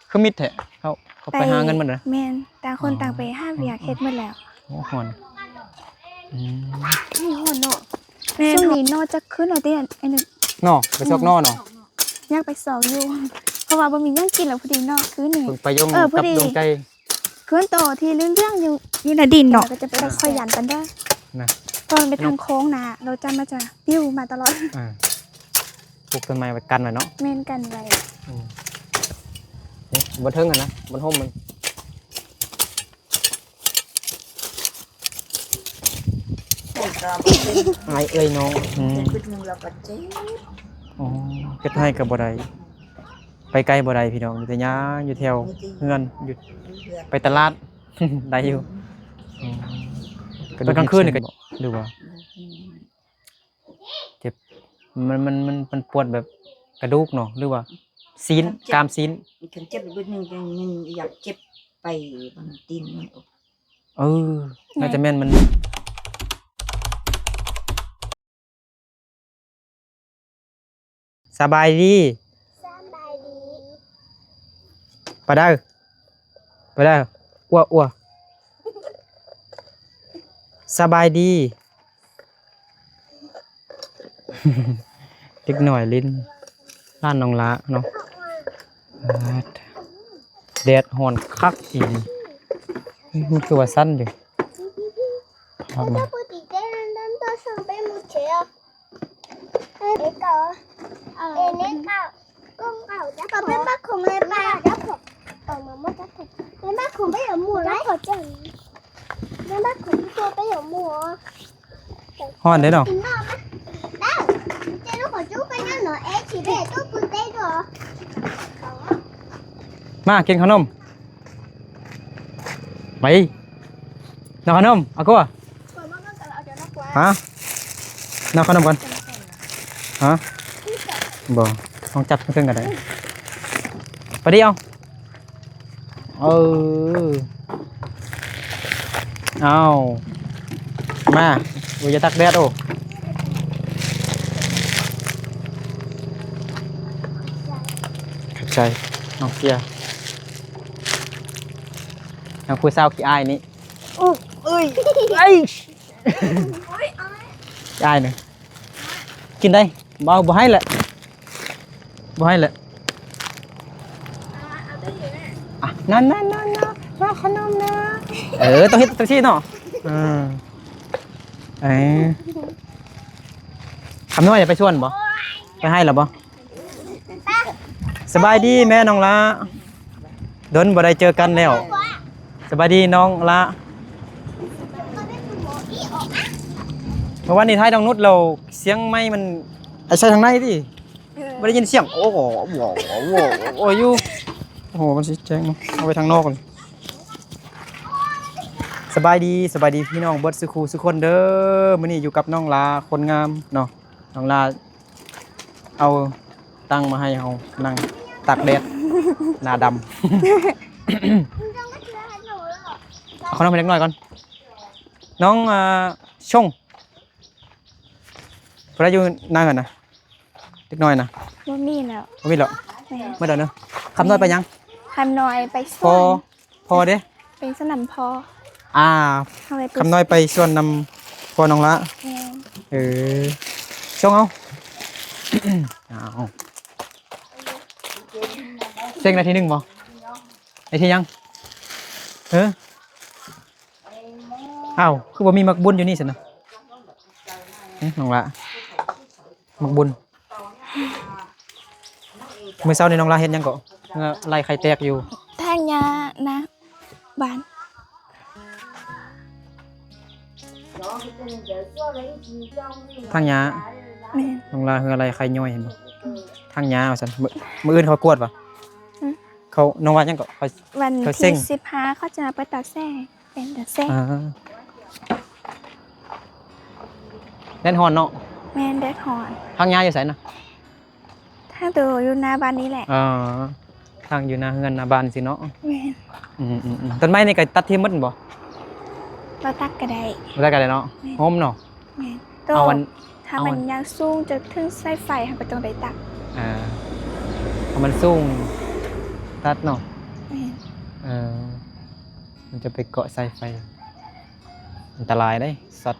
ຄືມິດແທ້ ເຂົາ ເຂົາໄປ ໄປຫາເງິນໝົດແລ້ວ. ແມ່ນ ຕ່າງຄົນ ອໍ ຕ່າງໄປຫາວຽກເຮັດໝົດແລ້ວ. ໂອ້ ຮ້ອນ. ອືມ ນີ້ຮ້ອນເນາະ. ແມ່ນ ຊ່ວງນີ້ເນາະ ຈັກຄືນແລ້ວຕິ ອັນນີ້ເນາະ ໄປຊອກເນາະ ເນາະ. ຢາກໄປຊອກຢູ່ ເພາະວ່າບໍ່ມີຫຍັງກິນແລ້ວ ພໍດີເນາະ ຄືນີ້ ເພິ່ງໄປຢົງ ເອີ ກັບດວງໃຈ ຄືໂຕທີ່ເລື່ອງໆຢູ່ ຢູ່ໃນດິນເນາະ ກໍຈະໄປໄດ້ ຂ້ອຍຢ້ານປານໃດນະ ເພາະມັນເປັນທາງໂຄ້ງນະ ລົດຈັກມັນຈະປິວມາຕະຫຼອດ. ອ່າ ປູກຕົ້ນໄມ້ໄວ້ກັນໄວ້ເນາະ. ແມ່ນ ກັນໄວ້. ອືມ ນີ້ ບໍ່ເຖິງຫັ້ນນະ ມັນຮົ່ມມັນ. ໄອ້ເອີຍນ້ອງ ອືມ ເຈັບບຶດໜຶ່ງແລ້ວກໍເຈັບ. ອໍ ເຮັດໄຮ່ກໍບໍ່ໄດ້ ໄປໄກບໍ່ໄດ້ພີ່ນ້ອງ ມີແຕ່ຍ່າງຢູ່ແຖວເຮືອນ ຢູ່ ເຮືອນ ໄປຕະຫຼາດໄດ້ຢູ່. ອືມ ຕອນກາງຄືນນີ້ກໍ ຫຼືວ່າ ອືມ ເຈັບ ມັນ ມັນ ມັນ ມັນປວດແບບກະດູກເນາະ ຫຼືວ່າຊີ້ນ ຄັນເຈັບ ກ້າມຊີ້ນ. ຄັນເຈັບບຶດໜຶ່ງ ມັນຢາກເຈັບໄປ ມັນຕີນມັນອອກ. ເອີ ໜ້າຈະແມ່ນມັນ. ສະບາຍດີ ສະບາຍດີ ປາເດີ ປາເດີ ອົວ ອົວ ສະບາຍດີ. ເດັກນ້ອຍຫຼິ້ນ ຮ້ານນ້ອງຫຼ້າເນາະ. ແດດຮ້ອນຄັກອີ່ຫຼີ ມັນຄືວ່າສັ່ນຢູ່. ຮ້ອນເດ້ເນາະ. ມາກິນຂະໜົມ ໄປ ນຳຂະໜົມ ເອົາກວ່າ ຮະ ນຳຂະໜົມກ່ອນ ຮະ ບໍ່ ລອງຈັບເທິງກໍໄດ້ ໄປດິ ເອົາ. ເອີ ເອົາ ມາ ໂອ້ຍ ຢ່າຕາກແດດ ໂອ້ ຂອບໃຈ ນ້ອງເຊຍ ນາງຜູ້ສາວຂີ້ອາຍນີ້ ໂອ້ຍ ເອີຍ ເອີຍ ຂີ້ອາຍນີ້ ກິນໄດ້ ບໍ່ ບໍ່ໃຫ້ແຫຼະ ບໍ່ໃຫ້ແຫຼະ ອ່ະ ນັ້ນໆໆໆ ມາຂະໜົມນະ ເອີ ຕ້ອງເຮັດຈັ່ງຊີ້ເນາະ ເອີ ເອີ ຄຳນ້ອຍໄດ້ໄປສວນບໍ່? ໄປໄຮ່ແລ້ວບໍ່? ສະບາຍດີແມ່ນ້ອງຫຼ້າ ດົນບໍ່ໄດ້ເຈີກັນແລ້ວ. ສະບາຍດີນ້ອງຫຼ້າ ເມື່ອວານນີ້ຖ່າຍນ້ອງນຸດແລ້ວ ສຽງໄມມັນ ໄອ້ໃສ່ທາງໃນຕິ ເອີ ບໍ່ໄດ້ຍິນສຽງ ໂອ້ໂຫ ໂອ້ໂຫ ໂອ້ໂຫ ຢູ່ ໂອ້ໂຫ ມັນຊິແຈ້ງ ເອົາໄວ້ທາງນອກ. ສະບາຍດີ ສະບາຍດີພີ່ນ້ອງເບິດສູ່ຄູ່ສູ່ຄົນເດີ ມື້ນີ້ຢູ່ກັບນ້ອງຫຼ້າຄົນງາມເນາະ ນ້ອງຫຼ້າ ເອົາຕັ່ງມາໃຫ້ເຮົານັ່ງຕາກແດດ ໜ້າດຳ ເອົາຂະໜົມໃຫ້ເດັກນ້ອຍກ່ອນ ນ້ອງ ອ່າ ຊົງ ຜູ້ໃດຢູ່ໜ້າເຮືອນນະ ເດັກນ້ອຍນະ ບໍ່ມີແລ້ວ ບໍ່ມີແລ້ວ ແມ່ນ ໝົດແລ້ວເນາະ. ຄຳນ້ອຍໄປຫຍັງ? ຄຳນ້ອຍໄປສວນ ພໍ່ ພໍ່ເດ້ ໄປສະໜາມພໍ່ ອ່າ ຄຳນ້ອຍໄປສວນນຳພໍ່ນ້ອງຫຼ້າ ແມ່ນ ເອີ ສົ່ງເອົາ ເອົາ ເສັງໄດ້ທີໜຶ່ງບໍ່? ໄດ້ທີຫຍັງ? ເອີ ອ້າວ ຄືບໍ່ມີໝາກບຸນຢູ່ນີ້ຊັ້ນນະ? ເອີ ນ້ອງຫຼ້າ ໝາກບຸນ ມື້ເຊົ້ານີ້ນ້ອງຫຼ້າເຮັດຫຍັງເກາະ? ເຫື່ອໄຫຼໄຂ່ແຕກຢູ່ ຖາງຫຍ້ານະບ້ານ ຖາງຫຍ້າ ແມ່ນ ນ້ອງຫຼ້າເຫື່ອໄຫຼໄຂ່ຍ້ອຍເຫັນບໍ່? ອືມ ຖາງຫຍ້າວ່າຊັ້ນ ມື້ ມື້ອື່ນເຂົາກວດຫວາ? ຫຶ? ເຂົາ ນ້ອງວ່າຫຍັງເກາະ? ເຂົາ ວັນທີສິບຫ້າເຂົາຈະໄປຕາແຊງ ເປັນຕາແຊງ ອ່າ ແດດຮ້ອນເນາະ ແມ່ນ ແດດຮ້ອນ ຖາງຫຍ້າຢູ່ໃສນະ? ທາງໂຕຢູ່ໜ້າບ້ານນີ້ແຫຼະ ອໍ ທາງຢູ່ໜ້າເຮືອນໜ້າບ້ານຊີ້ເນາະ ແມ່ນ ອືມໆໆ ຕົ້ນໄມ້ນີ້ກໍຕັດຖິ້ມໝົດບໍ່? ບໍ່ຕັດກໍໄດ້ ບໍ່ຕັດກໍໄດ້ເນາະ ແມ່ນ ຮົ່ມເນາະ ແມ່ນ ເອົາອັນ ຖ້າມັນ ເອົາອັນ ຍາວສູງຈະເຖິງສາຍໄຟ ເຮົາກໍຕ້ອງໄດ້ຕັດ ອ່າ ຖ້າມັນສູງຕັດເນາະ ແມ່ນ ເອີ ມັນຈະໄປເກາະສາຍໄຟ ອັນຕະລາຍເດ້ ຊັອດ.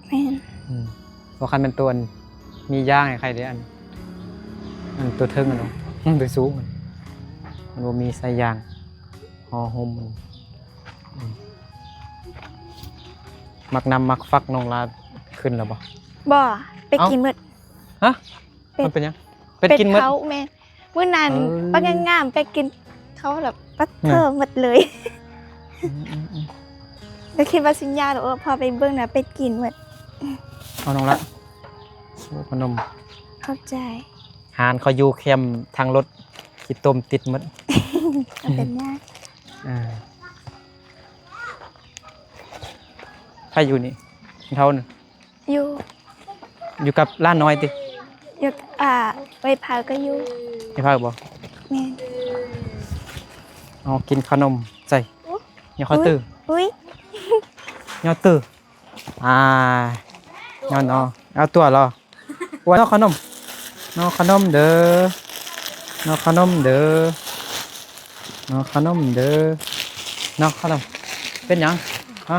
ແມ່ນ ອືມ ເພາະຄັນແມ່ນຕົວອັນມີຢາງໃຫ້ໄຄເດ້ ອັນ ອັນຕົວເທິງຫັ້ນເນາະ ຕົວສູງຫັ້ນ ມັນບໍ່ມີສາຍຢາງຫໍ່ຫົ່ມມັນ. ອືມ ໝາກນ້ຳໝາກຝັກນ້ອງລາຂຶ້ນແລ້ວບໍ່? ບໍ່ ເປັດກິນໝົດ. ຮະ? ເປັດ ມັນເປັນຫຍັງ? ເປັດກິນໝົດ? ເປັດເຂົາ ແມ່ນ ມື້ນັ້ນ ເອີ ບັກງາມໆ ເປັດກິນເຂົາແລ້ວ ປັດເທີ ໝົດເລີຍ. ອືມໆໆ ກໍຄິດວ່າຊິຍາກ ແຕ່ພໍໄປເບິ່ງນະ ເປັດກິນໝົດ. ເອົານ້ອງລາ ໂອ້ ຂະໜົມ ຂອບໃຈ. ຮ້ານເຂົາຢູ່ແຄມທາງລົດ ຂີ້ຕົມຕິດໝົດ ບໍ່ເປັນຫຍັງ. ອ່າ ໃຜຢູ່ນີ້? ເທົ່ານັ້ນ ຢູ່ ຢູ່ກັບຫຼານນ້ອຍຕິ? ຢູ່ ອ່າ ເອື້ອຍເພົາກໍຢູ່. ເອື້ອຍເພົາບໍ່? ແມ່ນ. ເອົາກິນຂະໜົມໃສ່ ໂອ້ ຍໍເຂົ້າຕື້ ອຸ້ຍ ຍໍຕື້ ອ່າ ຍໍ ເອົາຕົວເລາະ. ໂອ້ຍ ນໍຂະໜົມ ນໍຂະໜົມເດີ ນໍຂະໜົມເດີ ນໍຂະໜົມເດີ ນໍຂະໜົມ. ເປັນຫຍັງ? ຮະ?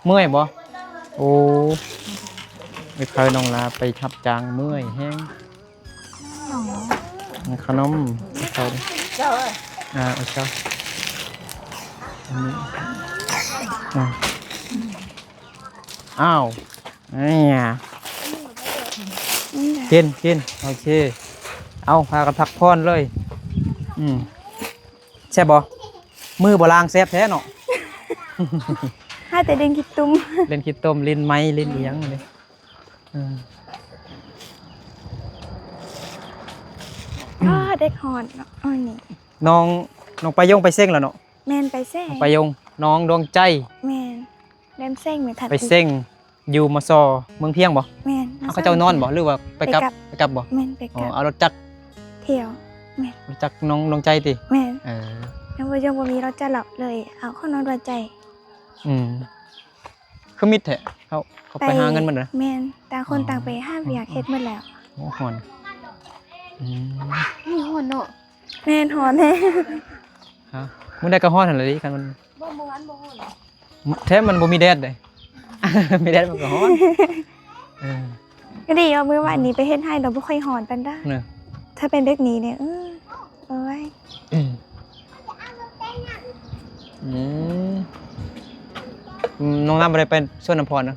ເມື່ອຍບໍ່? ໂອ້ ໄປພານ້ອງລາໄປຮັບຈ້າງເມື່ອຍແຮງ. ຂະໜົມເຂົາ ເຈົ້າເອີຍ ອ່າ ໂອເຄ ອັນນີ້ ອ່າ ອ້າວ ນີ້ ກິນ ກິນ ໂອເຄ. ເອົາ ພາກັນພັກຜ່ອນເລີຍ. ອືມ ແຊບບໍ່? ມືບໍ່ລ້າງແຊບແທ້ເນາະ. ຫາແຕ່ຫຼິ້ນຂີ້ຕຸ່ມ ຫຼິ້ນຂີ້ຕຸ່ມ ຫຼິ້ນໄມ້ ຫຼິ້ນອີ່ຫຍັງນີ້. ເອີ ອາ ແດດຮ້ອນເນາະ. ອັນນີ້ ນ້ອງ ນ້ອງປາຍົງໄປເສັງແລ້ວເນາະ? ແມ່ນ ໄປເສັງ ນ້ອງປາຍົງ ນ້ອງດວງໃຈ. ແມ່ນ ແມ່ນເສັງ ໄປເສັງ ຢູ່ ມສ ເມືອງພຽງບໍ່? ແມ່ນ ເຂົາເຈົ້ານອນບໍ່ ຫຼືວ່າໄປກັບ? ໄປກັບບໍ່? ແມ່ນ ໄປກັບ. ອໍ ເອົາລົດຈັກ ທ່ຽວ. ແມ່ນ ລົດຈັກນ້ອງດວງໃຈຕິ? ແມ່ນ. ເອີ ນ້ອງປາຍົງບໍ່ມີລົດຈັກ ເລີຍເອົາຂອງນ້ອງດວງໃຈ. ອືມ ຄືມິດແທ້ ເຂົາ ເຂົາໄປຫາເງິນໝົດນະ. ແມ່ນ ຕ່າງຄົນຕ່າງໄປຫາວຽກເຮັດໝົດແລ້ວ. ໂອ້ ຮ້ອນ. ອືມ ນີ້ຮ້ອນເນາະ. ແມ່ນ ຮ້ອນແທ້. ຮະ? ມື້ໃດກໍຮ້ອນຫັ້ນແຫຼະ ຄັນມັນ ບໍ່ ມື້ວານບໍ່ຮ້ອນ ແທ້ ມັນບໍ່ມີແດດເດ້. ມີແດດມັນກໍຮ້ອນ. ເອີ ກໍດີວ່າມື້ວານນີ້ໄປເຮັດໄຮ່ແລ້ວບໍ່ຄ່ອຍຮ້ອນປານໃດ. ເອີ ຖ້າເປັນແບບນີ້ນີ້ ເອີ ໂອ້ຍ. ອືມ ອືມ ນ້ອງລາບໍ່ໄດ້ໄປສວນນ້ຳພອນນະ?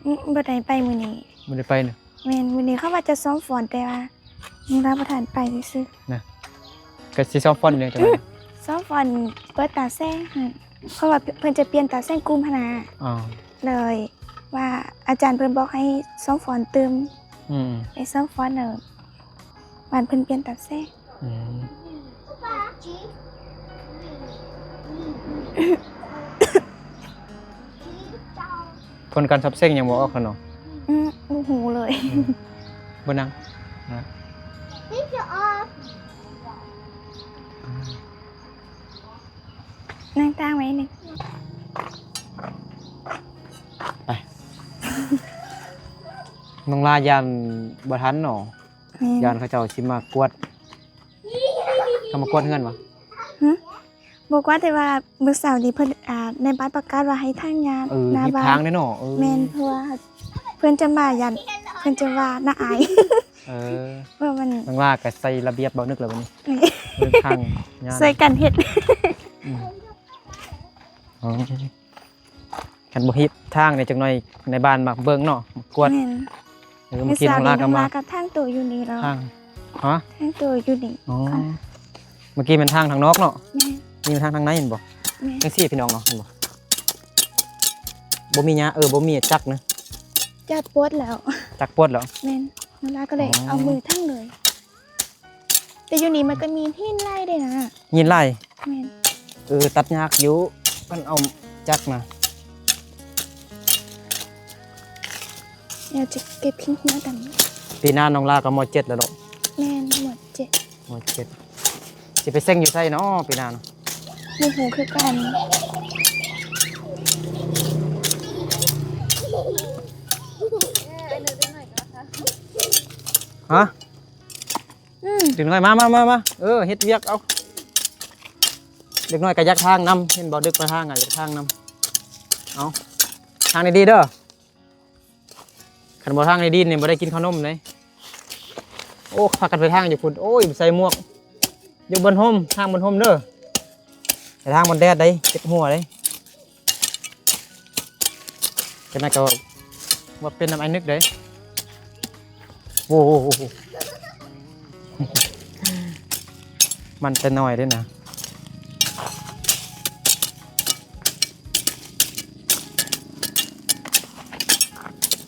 ອືມ ບໍ່ໄດ້ໄປມື້ນີ້ ບໍ່ໄດ້ໄປນະ. ແມ່ນ ມື້ນີ້ເຂົາວ່າຈະຊ້ອມຟ້ອນ ແຕ່ວ່ານ້ອງລາບໍ່ທັນໄປຊື່ໆ ນະ. ກໍຊິຊ້ອມຟ້ອນຢູ່ຈັ່ງໃດ? ຊ້ອມຟ້ອນເປີດຕາແສງຫັ້ນ ເພາະວ່າເພິ່ນຈະປ່ຽນຕາແສງກຸ່ມຫັ້ນນະ. ອໍ ເລີຍວ່າອາຈານເພິ່ນບອກໃຫ້ຊ້ອມຟ້ອນຕື່ມ. ອືມ ໄປຊ້ອມຟ້ອນເດີ ບ້ານເພິ່ນປ່ຽນຕາແສງ. ອືມ ຜົນການສອບເສັງຍັງບໍ່ອອກເນາະ. ອືມ ບໍ່ຮູ້ເລີຍ. ອືມ ບໍ່ນັ່ງນະ ນັ່ງຕາງໄວ້ນີ້ ໄປ. ນ້ອງລາຢ້ານບໍ່ທັນເນາະ. ແມ່ນ ຢ້ານເຂົາເຈົ້າຊິມາກວດ. ເຂົາມາກວດເຮືອນບໍ່? ຫຶ ບໍ່ກວດ ແຕ່ວ່າມື້ເຊົ້ານີ້ເພິ່ນ ອ່າ ໃນບ້ານປະກາດວ່າໃຫ້ຖາງຫຍ້າ ເອີ ໜ້າບ້ານ ທາງເດ້ເນາະ. ເອີ ແມ່ນ ເພາະວ່າເພິ່ນຈະມາຢ້ານ ເພິ່ນຈະວ່າໜ້າອາຍ. ເອີ ເພາະວ່າມັນ ນ້ອງລາກໍໃສ່ລະບຽບເບົານຶກແລ້ວບັດນີ້. ນີ້ ເອີ ທາງຫຍ້າ ຊ່ວຍກັນເຮັດ. ອືມ ອໍ ຄັນບໍ່ຮີດທາງນີ້ຈັກໜ້ອຍໃນບ້ານມັກເບິ່ງເນາະ ມັກກວດ. ແມ່ນ ເອີ ມື້ກີ້ນ້ອງລາກໍມາ ນ້ອງລາກໍທາງໂຕຢູ່ນີ້ແລ້ວ ທາງ ຮະ? ທາງໂຕຢູ່ນີ້. ອໍ ເມື່ອກີ້ແມ່ນທາງທາງນອກເນາະ. ແມ່ນ ນີ້ແມ່ນທາງທາງໃນແມ່ນບໍ່? ແມ່ນ ຈັ່ງຊີ້ພີ່ນ້ອງເນາະ ເຫັນບໍ່? ບໍ່ມີຫຍ້າ ເອີ ບໍ່ມີຈັກນະ ຈັກປົດແລ້ວ ຈັກປົດແລ້ວ. ແມ່ນ ນ້ອງລາກໍເລີຍ ອໍ ເອົາມືທັງເລີຍ. ແຕ່ຢູ່ນີ້ມັນກໍມີຫີນຫຼາຍເດ້ນະ. ຫີນຫຼາຍ? ແມ່ນ ເອີ ຕັດຍາກຢູ່ ຄັນເອົາຈັກນະ. ດຽວຈະເກັບຂີ້ຫົວກັນ. ປີໜ້ານ້ອງລາກໍ ມ.ເຈັດ ແລ້ວເນາະ. ແມ່ນ ມ.ເຈັດ ມ.ເຈັດ. ຊິໄປເສັງຢູ່ໃສເນາະປີໜ້ານະ? ບໍ່ຮູ້ຄືກັນ. ຮະ? ອືມ ເດັກນ້ອຍ ມາ ມາ ມາ ມາ ເອີ ເຮັດວຽກເອົາ. ເດັກນ້ອຍກໍຢາກທາງນຳ ເຫັນບໍ່ ດຶກມາທາງກໍຢາກທາງນຳ. ເອົາ ທາງດີໆເດີ. ຄັນບໍ່ທາງດີໆນີ້ບໍ່ໄດ້ກິນເຂົ້າໜົມເດ້. ໂອ້ ພາກັນໄປທາງຢູ່ພຸ້ນ. ໂອ້ຍ ໃສ່ໝວກ ຢູ່ບ່ອນຮົ່ມ ທາງບ່ອນຮົ່ມເດີ. ໄປທາງບ່ອນແດດໄດ໋ ເຈັບຫົວໄດ໋. ຈັ່ງໃດກໍວ່າເປັນນຳອ້າຍນຶກເດ້. ໂອ້ໂຫ ມັນແຕ່ນ້ອຍເດ້ນະ.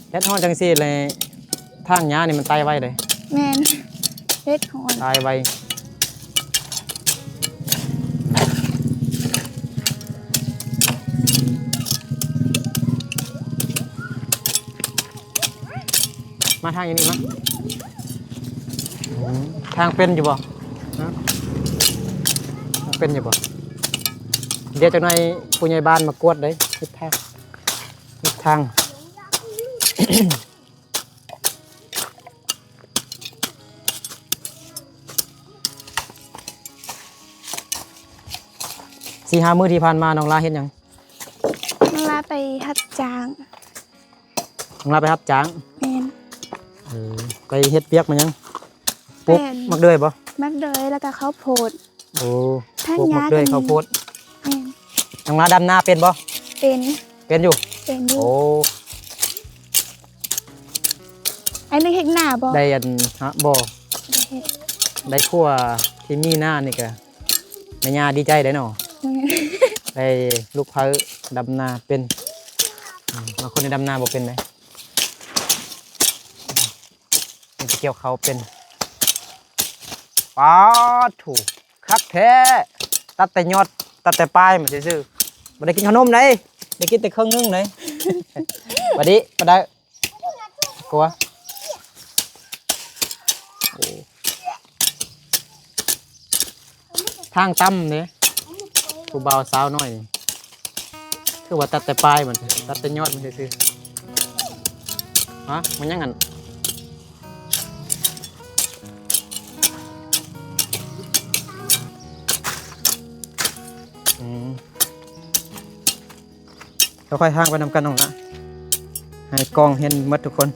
ແດດຮ້ອນຈັ່ງຊີ້ແຫຼະ ທາງຫຍ້ານີ້ມັນຕາຍໄວເດ້. ແມ່ນ ແດດຮ້ອນ ຕາຍໄວ. ມາທາງນີ້ມາ. ອືມ ທາງເປັນຢູ່ບໍ່? ຮະ ທາງເປັນຢູ່ບໍ່? ດຽວຈັກໜ່ອຍຜູ້ໃຫຍ່ບ້ານມາກວດເດ້ ເຮັດທາງ ເຮັດທາງ. ສີ່ຫ້າມື້ທີ່ຜ່ານມາ ນ້ອງລາເຮັດຫຍັງ? ນ້ອງລາໄປຮັບຈ້າງ. ນ້ອງລາໄປຮັບຈ້າງ? ແມ່ນ. ເອີ ໄປເຮັດວຽກມາຫຍັງ? ປູກໝາກເດືອຍບໍ່? ໝາກເດືອຍ ແລ້ວກໍເຂົ້າໂພດ. ໂອ້ ປູກໝາກເດືອຍ ເຂົ້າໂພດ. ແມ່ນ. ນ້ອງລາດຳນາເປັນບໍ່? ເປັນ. ເປັນຢູ່? ເປັນຢູ່. ໂອ້ ໄອ້ໜຶ່ງເຮັດນາບໍ່? ໄດ້ອັນ ຮະ ບໍ່ ບໍ່ໄດ້ເຮັດ. ໄດ້ຜົວທີ່ມີນານີ້ກະ ແມ່ຍ່າດີໃຈເດ້ເນາະ. ແມ່ນ. ໄດ້ລູກໃພ້ດຳນາເປັນ. ອືມ ບາງຄົນນີ້ດຳນາບໍ່ເປັນເດ້. ອືມ ມີແຕ່ກ່ຽວເຂົ້າເປັນ. ປາດໂທ້ ຄັກແທ້ ຕັດແຕ່ຍອດ ຕັດແຕ່ປາຍມາຊື່ໆ. ບໍ່ໄດ້ກິນເຂົ້າໜົມເດ້ ໄດ້ກິນແຕ່ເຄິ່ງໜຶ່ງເດ້. ບັດນີ້ ບັດໃດ ກົວ ໂອ້ ທາງຕ່ຳເດ້ ຜູ້ບ່າວສາວນ້ອຍນີ້ ຄືວ່າຕັດແຕ່ປາຍມັນ ຕັດແຕ່ຍອດມັນຊື່ໆ. ຮະ ມັນຫຍັງຫັ້ນ? ອືມ ຄ່ອຍໆທາງໄປນຳກັນນ້ອງລະ ໃຫ້ກ້ອງເຫັນໝົດທຸກຄົນ.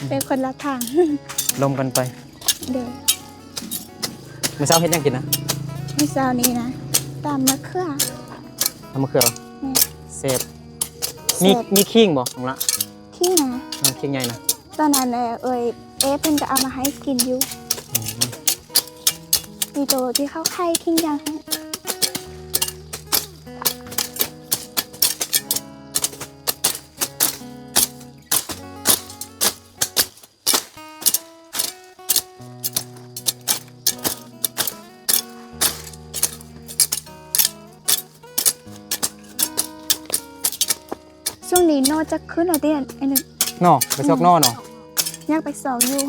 ເປັນຄົນລະທາງ ລົມກັນໄປ. ໂດຍ. ມື້ເຊົ້າເຮັດຫຍັງກິນນະ? ມື້ເຊົ້ານີ້ນະ ຕຳມະເຂືອ. ຕຳມະເຂືອ? ແມ່ນ. ແຊບ. ມີ ແຊບ. ມີຂີງບໍ່ນ້ອງລະ? ຂີງນະ? ເອີ ຂີງໃຫຍ່ນະ. ຕອນນັ້ນ ເອີ ເອີຍ ເອເພິ່ນກໍເອົາມາໃຫ້ກິນຢູ່. ອືມ. ມີໂຕທີ່ເຂົາໄຂ່ຂີງຢ່າງ. ຊ່ວງນີ້ໜໍ່ຈັກຂຶ້ນແລ້ວຕິ ໄອ້ໜຶ່ງ? ໜໍ່ ໄປຊອກໜໍ່ເນາະ. ອືມ ຢາກໄປຊອກຢູ່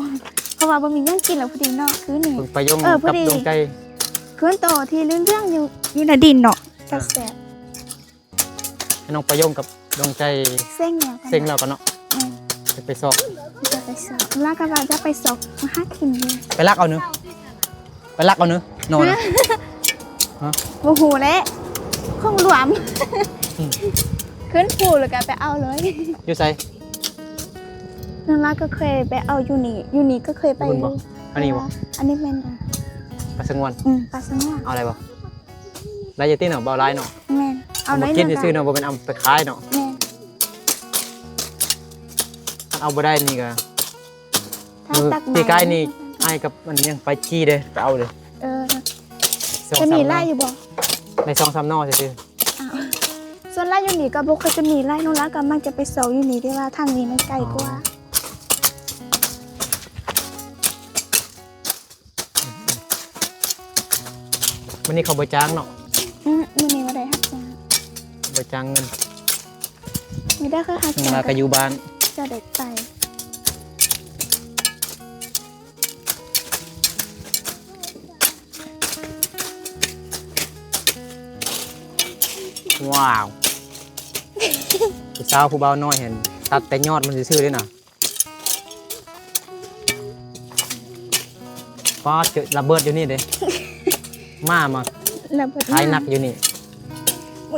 ເພາະວ່າບໍ່ມີຫຍັງກິນແລ້ວ ພໍດີໜໍ່ຄືນີ້. ເພິ່ງປາຍົງ ເອີ ກັບດົງໄກ່ ຄືໂຕທີ່ເຫຼືອງໆຢູ່ ຢູ່ໃນດິນເນາະ ເອີ ແຊບ. ໃຫ້ນ້ອງປາຍົງກັບດວງໃຈເສັງແລ້ວກັນເນາະ. ອືມ ຈະໄປຊອກ ຈະໄປຊອກ ລາວກໍວ່າຈະໄປຊອກມາຫາກິນຢູ່. ໄປລັກເອົາເນີ ໄປລັກເອົາເນີ ນອນນະ. ຮະ ບໍ່ຮູ້ແຫຼະ ຂອງຫຼວມ. ອືມ ຂຶ້ນພູແລ້ວກໍໄປເອົາເລີຍ. ຢູ່ໃສ? ນ້ອງລາກໍເຄີຍໄປເອົາຢູ່ນີ້ ຢູ່ນີ້ກໍເຄີຍໄປຢູ່. ອັນນີ້ບໍ່? ອັນນີ້ແມ່ນ ອ່າ ປ່າສະຫງວນ. ອືມ ປ່າສະຫງວນ. ເອົາໄດ້ບໍ່? ໄດ້ຢູ່ຕິເນາະ ບໍ່ຫຼາຍເນາະ. ແມ່ນ ເອົາໜ້ອຍໜຶ່ງ ເອົາມາກິນຊື່ໆເນາະ ບໍ່ແມ່ນເອົາໄປຂາຍເນາະ. ແມ່ນ ຄັນເອົາບໍ່ໄດ້ນີ້ກໍ ຖ້າຕັກມາ ປີກາຍນີ້ ອ້າຍກັບອັນຫຍັງໄປຈີ່ເດ້ ໄປເອົາເດ້. ເອີ ຈະມີຫຼາຍຢູ່ບໍ່? ໄດ້ສອງສາມໜໍ່ຊື່ໆ. ອ້າວ ສ່ວນຫຼາຍຢູ່ນີ້ກໍບໍ່ຄ່ອຍຈະມີຫຼາຍ ນ້ອງລາກໍມັກຈະໄປຊອກຢູ່ນີ້ ແຕ່ວ່າທາງນີ້ມັນໄກກວ່າ. ອໍ ມື້ນີ້ເຂົາບໍ່ຈ້າງເນາະ. ອືມ ມື້ນີ້ບໍ່ໄດ້ຮັບຈ້າງ ບໍ່ຈ້າງເງິນ. ມີແຕ່ເຂົາຮັບຈ້າງ ວ່າກໍຢູ່ບ້ານ ຈະໄດ້ໄປ. ວ້າວ ຜູ້ສາວຜູ້ບ່າວນ້ອຍຫັ້ນ ຕັດແຕ່ຍອດມັນຊື່ໆເດ້ນະ. ປ້າດ ເຈີລະເບີດຢູ່ນີ້ເດ້ ມາ ມາ ແລ້ວເພິ່ນຂາຍໜັກຢູ່ນີ້.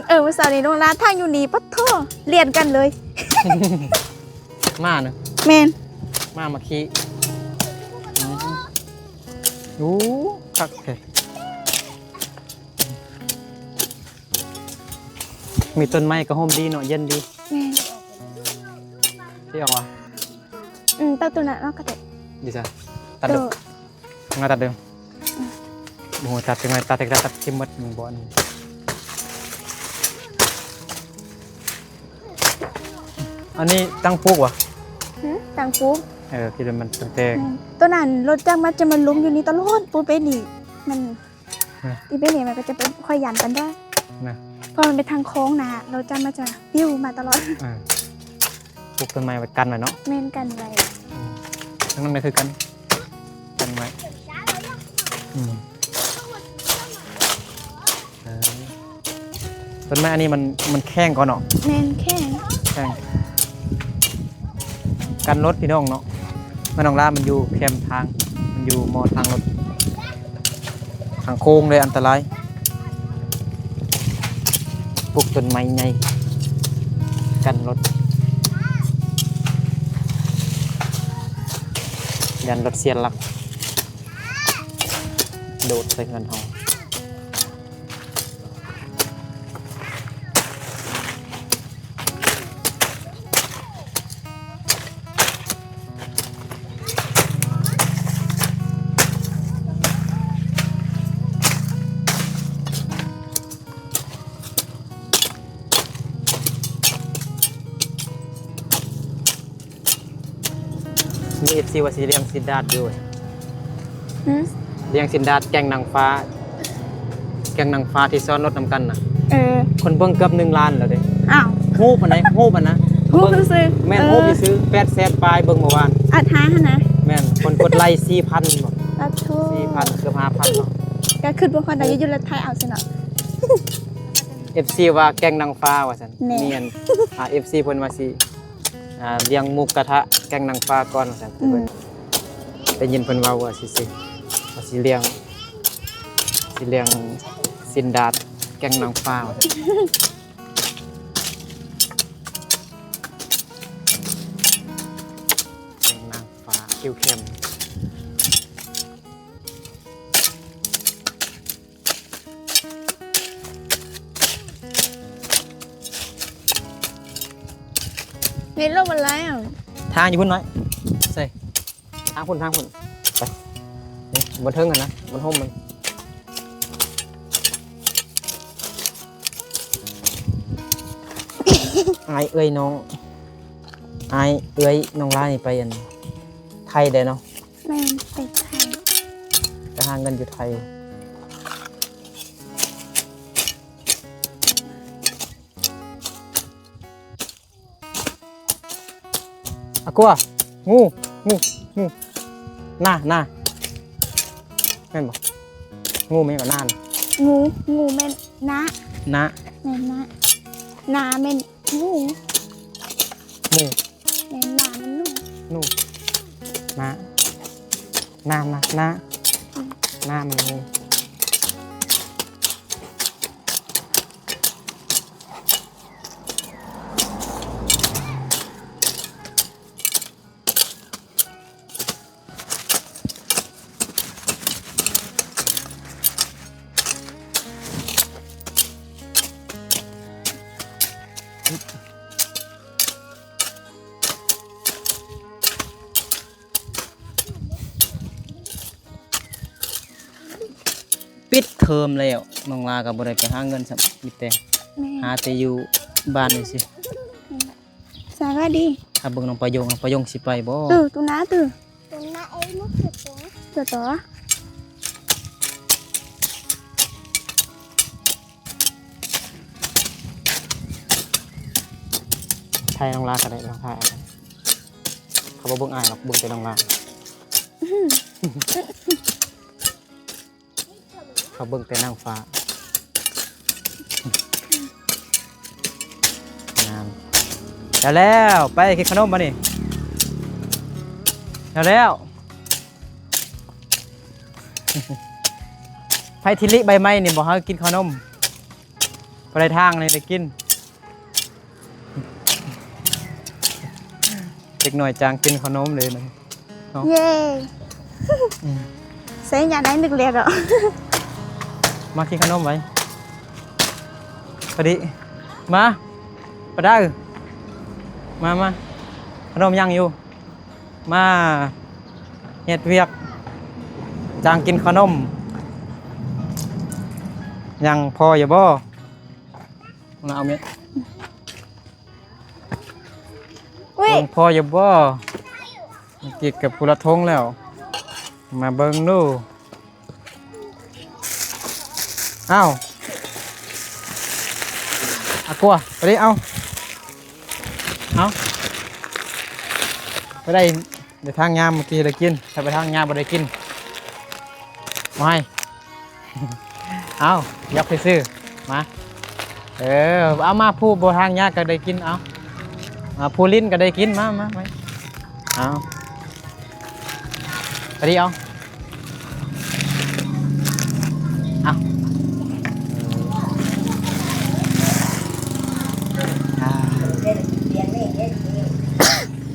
ເອີ ມື້ເຊົ້ານີ້ນ້ອງລາທາງຢູ່ນີ້ ປະໂທ້ ລຽນກັນເລີຍ ມານະ. ແມ່ນ ມາ ມາຂີ່. ອື ໂອ້ ຄັກແທ້. ມີຕົ້ນໄມ້ກໍຮົ່ມດີເນາະ ເຢັນດີ. ແມ່ນ ທີ່ອອກວ່າ ອືມ ຕັດຕົວນັ້ນອອກກໍໄດ້. ດີຊະ ຕັດເດີ ມາຕັດເດີ. ອືມ ໂອ້ໂຫ ຕັດຈັ່ງໃດ ຕັດແຕ່ຕັດ ຕັດຖິ້ມໝົດ ມັນບໍ່ອັນນີ້. ອັນນີ້ຕັ້ງປູກຫວາ? ຫື ຕັ້ງປູກ. ເອີ ຄິດວ່າມັນຕັ້ງແຕ່ ອືມ ຕົວນັ້ນລົດຈັກມັນຈະມາຫຼຸມຢູ່ນີ້ຕະຫຼອດ ປູເປນີ້ມັນ ນະ ອີເປນີ້ມັນກໍຈະເປັນ ຂ້ອຍຢ້ານປານໃດນະ ເພາະມັນເປັນທາງໂຄ້ງນະ ລົດຈັກມັນຈະປິວມາຕະຫຼອດ. ອ່າ ປູກຕົ້ນໄມ້ໄວ້ກັນໄວ້ເນາະ. ແມ່ນ ກັນໄວ້. ອືມ ທາງນັ້ນກໍຄືກັນ ກັນໄວ້. ອືມ ເອີ ຕົ້ນໄມ້ອັນນີ້ມັນ ມັນແຂງກ່ອນເນາະ. ແມ່ນ ແຂງ ແຂງ ກັນລົດພີ່ນ້ອງເນາະ. ບ້ານໜອງລາມັນຢູ່ແຄມທາງ ມັນຢູ່ມໍ່ທາງລົດ ທາງໂຄ້ງເລີຍ ອັນຕະລາຍ. ປູກຕົ້ນໄມ້ໃຫຍ່ກັນລົດ ຢ້ານລົດເສຍຫຼັກ ໂດດໃສ່ເຮືອນເຮົາ. ມີເອັຟຊີວ່າຊິລ້ຽງຊິນດາດຢູ່. ຫື ລ້ຽງຊິນດາດແກ້ງນາງຟ້າ ແກ້ງນາງຟ້າທີ່ຊ້ອນລົດນຳກັນນະ. ເອີ ຄົນເບິ່ງເກືອບໜຶ່ງລ້ານແລ້ວເດ້. ອ້າວ ຮູບຫັ້ນໃດ ຮູບຫັ້ນນະ ຮູບຊື່ໆ. ແມ່ນ ເອີ ຮູບຊື່ໆ ແປດແສນປາຍເບິ່ງເມື່ອວານ. ອັດຫາຫັ້ນນະ. ແມ່ນ ຄົນກົດໄລສີ່ພັນບໍ? ປາໂທ້ ສີ່ພັນ ເກືອບຫ້າພັນເນາະ. ກໍຄິດບໍ່ຮອດໄດ້ຢູ່ລັດໄທເອົາຊັ້ນເນາະ. ເອັຟຊີວ່າແກ້ງນາງຟ້າວ່າຊັ້ນ. ແມ່ນ ມີອັນ ອ່າ ເອັຟຊີເພິ່ນວ່າຊິ ອ່າ ລ້ຽງໝູກະທະແກ້ງນາງຟ້າກ່ອນວ່າຊັ້ນ. ອືມ ໄດ້ຍິນເພິ່ນເວົ້າວ່າຊິ ຊິ ວ່າຊິລ້ຽງ ຊິລ້ຽງຊິນດາດແກ້ງນາງຟ້າວ່າຊັ້ນ. ແກ້ງນາງຟ້າຄິວເຄັມ. ເຮັດແລ້ວບໍ່ໄດ້. ທາງຢູ່ພຸ້ນໜ້ອຍ ໃສ່ ທາງພຸ້ນ ທາງພຸ້ນ ໄປ. ນີ້ ບໍ່ເທິງຫັ້ນນະ ມັນຮົ່ມມັນ. ອ້າຍເອື້ອຍນ້ອງ ອ້າຍເອື້ອຍນ້ອງຫຼ້ານີ້ໄປອັນ ໄທໄດ້ເນາະ. ແມ່ນ ໄປໄທ ໄປຫາເງິນຢູ່ໄທ. ອາກົວ ງູ ງູ ງູ ນາ ນາ ແມ່ນບໍ່? ງູແມ່ນຫຍັງ? ນາ ງູ ງູແມ່ນນາ ນາ ແມ່ນນາ ນາແມ່ນ ໜູ ໜູ ແມ່ນ ນາແມ່ນໜູ ໜູ ນາ ນາ ນາ ນາ ອືມ ນາແມ່ນໜູ. ປິດເທີມແລ້ວ ນ້ອງຫຼ້າກໍບໍ່ໄດ້ໄປຫາເງິນຊ້ຳ ມີແຕ່ ແມ່ນ ຫາແຕ່ຢູ່ບ້ານນີ້ຊິ. ສະຫວັດດີ ຖ້າເບິ່ງນ້ອງປາຍົງ ນ້ອງປາຍົງຊິໄປບໍ່? ເອີ ຕູໜ້າ ຕູໜ້າເອີຍ ໝົດເຂດຕົວ ຕົວຕໍ່ ຖ່າຍນ້ອງຫຼ້າກໍໄດ້ ລອງຖ່າຍ ເຂົາບໍ່ເບິ່ງອ້າຍດອກ ເບິ່ງແຕ່ນ້ອງຫຼ້າ. ເຂົາເບິ່ງແຕ່ນາງຟ້າ ງາມ. ແລ້ວ ແລ້ວ ໄປກິນຂະໜົມບາດນີ້ ແລ້ວ ແລ້ວ ໃຜ ໄປທິລິໃບໄມ້ນີ້ບໍ່ໃຫ້ກິນເຂົ້າໜົມ ບໍ່ໄດ້ທາງນີ້ໄດ້ກິນ. ເດັກນ້ອຍຈ້າງກິນເຂົ້າໜົມເລີຍນະເນາະ. ເຢ້ ອືມ ໃສ່ຍາໄດ້ນຶກແລ້ວເນາະ. ມາກິນເຂົ້າໜົມໄວ້ ພໍດີ ມາ ປາດາ ມາ ມາ ເຂົ້າໜົມຍັງຢູ່. ມາເຮັດວຽກ ຈ້າງກິນເຂົ້າໜົມ ຍັງພໍຢູ່ບໍ່? ມາເອົາແມ່ ອຸ້ຍ ຍັງພໍຢູ່ບໍ່? ກິນກັບຜູ້ລະຖົງແລ້ວ ມາເບິ່ງດູ. ອ້າວ ອາກົວ ໄປເອົາ ເອົາ ໄປໄດ້ ໄດ້ທາງຍາມເມື່ອກີ້ໄດ້ກິນ ຖ້າໄປທາງຍາມບໍ່ໄດ້ກິນ ບໍ່ໃຫ້. ເອົາ ຢອກຊື່ໆ ມາ ເອີ ເອົາມາ ຜູ້ບໍ່ທາງຍາກກໍໄດ້ກິນ ເອົາ ມາ ຜູ້ຫຼິ້ນກໍໄດ້ກິນ ມາ ມາ ມາ ເອົາ. ໄປດິ ເອົາ ເອົາ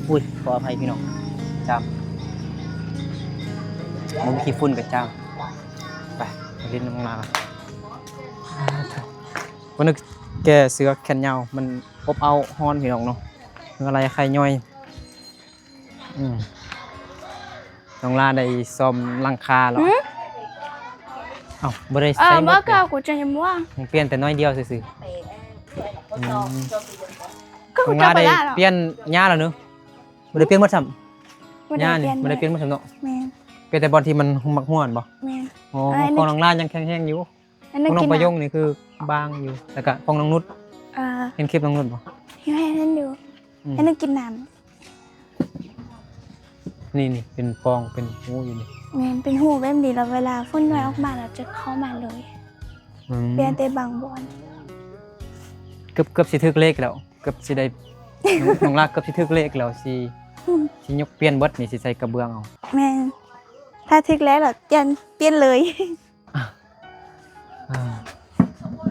ອຸ້ຍ ຂໍອະໄພພີ່ນ້ອງ ຈາມ ບໍ່ມີຂີ້ຝຸ່ນກໍຈາມ ໄປ ໄປຫຼິ້ນນຳນ້ອງລາ ບໍ່ນຶກແກ່ເສື້ອແຂນຍາວ ມັນອົບເອົ້າ ຮ້ອນ ພີ່ນ້ອງເນາະ ເຫື່ອໄຫຼໄຂ້ຍ້ອຍ. ອືມ ນ້ອງລາໄດ້ສ້ອມຫຼັງຄາແລ້ວ ຫື? ເອົ້າ ບໍ່ໄດ້ໃຊ້ໝົດເລີຍ ມັນປ່ຽນແຕ່ໜ້ອຍດຽວຊື່ໆ ອືມ ນ້ອງລາໄດ້ປ່ຽນຫຍ້າແລ້ວເນາະ ບໍ່ໄດ້ປ່ຽນໝົດຊ້ຳ ຫຍ້ານີ້ບໍ່ໄດ້ປ່ຽນໝົດຊ້ຳເນາະ ແມ່ນ ປ່ຽນແຕ່ບ່ອນທີ່ມັນມັກຮົ່ວຫັ້ນບໍ່? ແມ່ນ ອໍ ຂອງນ້ອງລາຍັງແຂງແຮງຢູ່. ຂອງນ້ອງປະຍົງນີ້ຄືບາງຢູ່ ແລ້ວກະຂອງນ້ອງນຸດ ເຫັນຄລິບນ້ອງນຸດບໍ່? ເຫັນຢູ່ ອືມ ໃຫ້ໜຶ່ງກິນນ້ຳ ນີ້ໆ ເປັນປ່ອງເປັນຮູຢູ່ນີ້ ແມ່ນ ເປັນຮູແບບນີ້ ແລ້ວເວລາຝົນນ້ອຍອອກມາແລ້ວຈະເຂົ້າມາເລີຍ ອືມ ປ່ຽນແຕ່ບາງບ່ອນ ເກືອບ ເກືອບຊິຖືກເລກແລ້ວ ເກືອບຊິໄດ້ ນ້ອງ ນ້ອງລາເກືອບຊິຖືກເລກແລ້ວ ຊິ ຊິຍົກປ່ຽນເບິດນີ້ ຊິໃສ່ກະເບື້ອງເອົາ ແມ່ນ ຖ້າຖືກແລກແລ້ວປ່ຽນ ປ່ຽນເລີຍ. ອ່າ